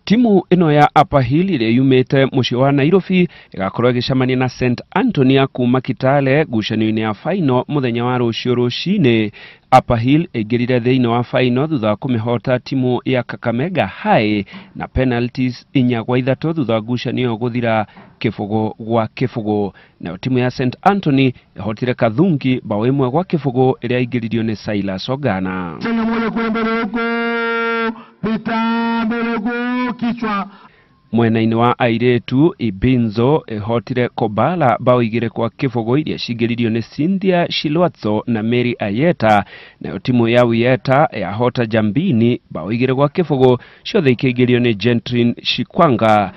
Timu ĩno ya Upper Hill ĩrĩa yumĩte mũciĩ wa Nairobi ĩgakorwo ĩgĩcemania na St Antonia kuma Kitale ngucanio-inĩ ya final mũthenya wa rũciũ rũcinĩ. Upper Hill ĩingĩrire thĩinĩ wa final thutha wa kũmĩhota timu ya Kakamega High na penalties 4-3 thutha wa ngucanio ĩyo gũthira 0-0. Nayo timu ya St Anthony ĩhotire Kathungi bao 1-0 ĩrĩa ĩingĩririo nĩ Silas Ogana. Chenga moja kule mbele huko, pita mbele huko, kichwa. Mwena-inĩ wa airĩtu Ibinzo ĩhotire Kobala bao 2-0 iria cingĩririo nĩ Cynthia Shilwatso na Mary Ayeta. Nayo timu ya Wieta yahota Jambini bao 2-0 ciothe ikĩingĩrio nĩ Gentrin Shikwanga.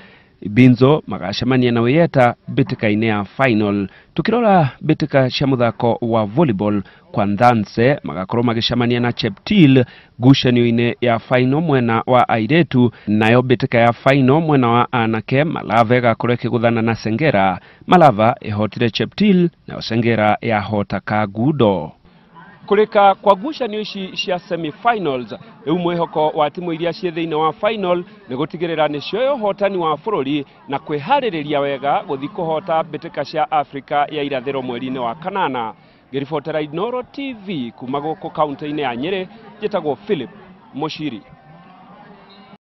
Ibinzo magacemania na Wieta mbĩtĩka-inĩ ya final. Tukirora mbĩtĩka cia mũthako wa volleyball, Kwanthanse magakorwo magĩcemania na Cheptil ngucanio-inĩ ya final mwena wa airĩtu. Nayo mbĩtĩka ya final mwena wa anake, Malava ĩgakorwo ĩkĩgũthana na Sengera. Malava ĩhotire Cheptil, nayo Sengera yahota Kangundo. Kũrĩka kwa ngucanio ici cia semi-finals, rĩu mwĩhoko wa timu iria ciĩ thĩinĩ wa final nĩ gũtigĩrĩra nĩ cioya ũhotani wa bũrũri na kwĩharĩrĩria wega gũthiĩ kũhota mbĩtĩka cia Afrika ya irathĩro mweri-inĩ wa kanana. Ngĩribotera Inooro TV kuma gũkũ kaunti-inĩ ya Nyĩrĩ, njĩtagwo Philip Mũciri.